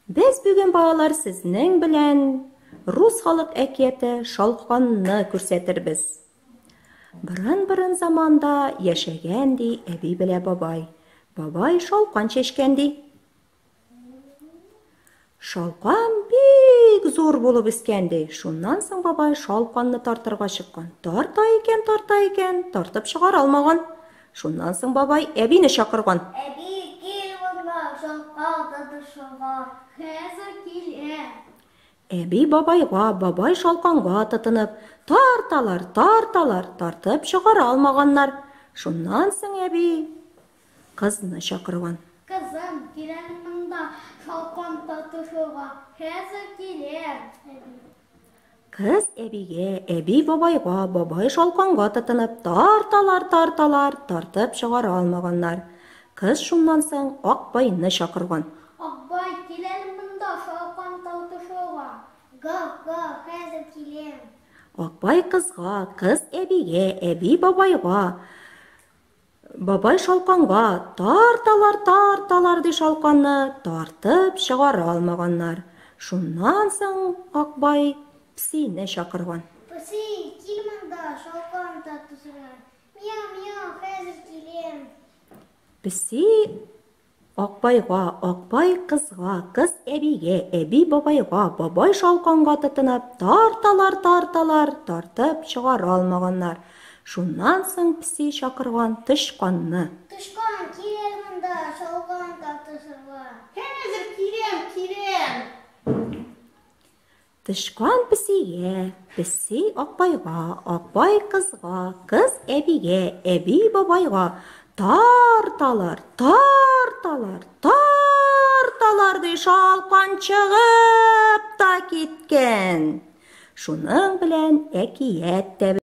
Без бүген, балалар, сезнең белән рус халык әкияте Шалканны күрсәтербез. Борын-борын заманда яшәгән ди әби белә бабай. Бабай шалкан чәчкән ди. Шалкан бик зур булып үскән ди. Шуннан соң бабай шалканны тартырга чыккан. Тарта икән, тарта икән, тартып чыгара алмаган. Шуннан соң бабай әбине чакырган. Әби, кил монда, шалкан тартышырга. Хәзер киләм. Әби бабайга, бабай шалканга тотынып, тарталар, тарталар, тартып чыгара алмаганнар. Шуннан соң әби Кызны чакырган. Кызым, кил әле монда, шалкан тотышырга. Хәзер киләм, әби. Кыз әбигә, әби бабайга, бабай шалканга тотынып, тарталар, тарталар, тартып чыгара алмаганнар. Кыз шуннан соң Акбайны чакырган. Акбай, кил әле монда, шалкан тартышырга. Га-га, хәзер киләм. Акбай кызга, кыз әбигә, әби бабайга, Бабай шалканга тарталар, тарталар, ди шалканны, тартып чыгара алмаганнар. Шуннан соң Акбай песине чакырган. Песи, кил монда, шалкан тартышырга. Мяу, мяу, хәзер киләм. Песи Акбайга, Акбай кызга, кыз әбигә, әби бабайга, бабай шалканга тотынып, тарталар, тарталар, тартып чыгара алмаганнар. Шуннан соң песи чакырган тычканны. Тычкан, кил әле монда, шалкан тартышырга. Хәзер киләм, киләм. Тычкан песигә, песи Акбайга, Акбай кызга, кыз әбигә, әби бабайга тарталар, тарталар, тарталар, ди, шалкан чыгып та киткән. Шуның белән әкият тә.